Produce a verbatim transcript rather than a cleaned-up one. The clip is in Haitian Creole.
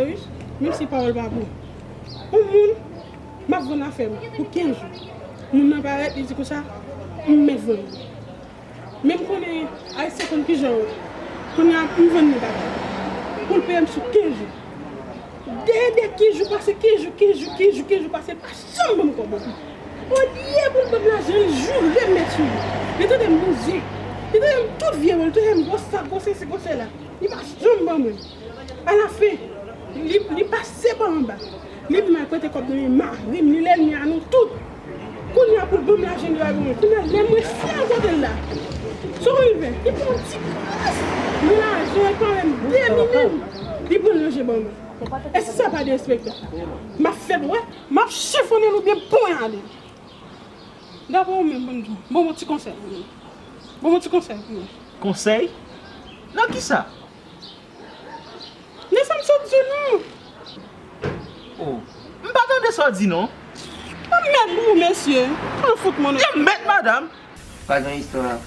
Wi, menm si pawòl pa bon. Yon moun, m ap vann afè m pou kenz jou. Moun nan parèt, li di konsa, m mèt vann li. Men m konnen Ayisyen konn kijan yo. Kounye a, m vann li bagay. Pou l peye m sou kenz jou. Dèyè de kenz jou pase, kenz jou, kenz jou, kenz jou, kenz jou pase, l pa janm ban m kòb ankò. Olye pou l ban m lajan, li joure m mèt sou li. Li tande m bouzen. Li tande m tout vye mo, li tande m gwo sa, gwo sesi, gwo sela. Li pa janm ban mwen. Alafen, li, li pase pa anba. Li mal prete kòb nan men mari m, li lènmi a nou tout. Kounye a pou l ban m lajan li pa ban mwen. Kounye a lè mwen fè an kote l la. Sa w konn li fè? Li pran yon ti kras nan lajan, li pa menm de minit. Li pran l nan je ban mwen. E si sa pa derespektan? M ap fè l wè, m ap chifonnen l oubyen ponyade l. Daprè ou menm, ban m di w, ban m yon ti konsèy. Ban m yon ti konsèy pou mwen. Konsèy? Nan kisa? Men sa m sot di w non. Oh, m pa tande sa w di non. Mwen mèt pou ou, mesye. Al fout mwen. Yo mèt, madanm. Pa gen istwa.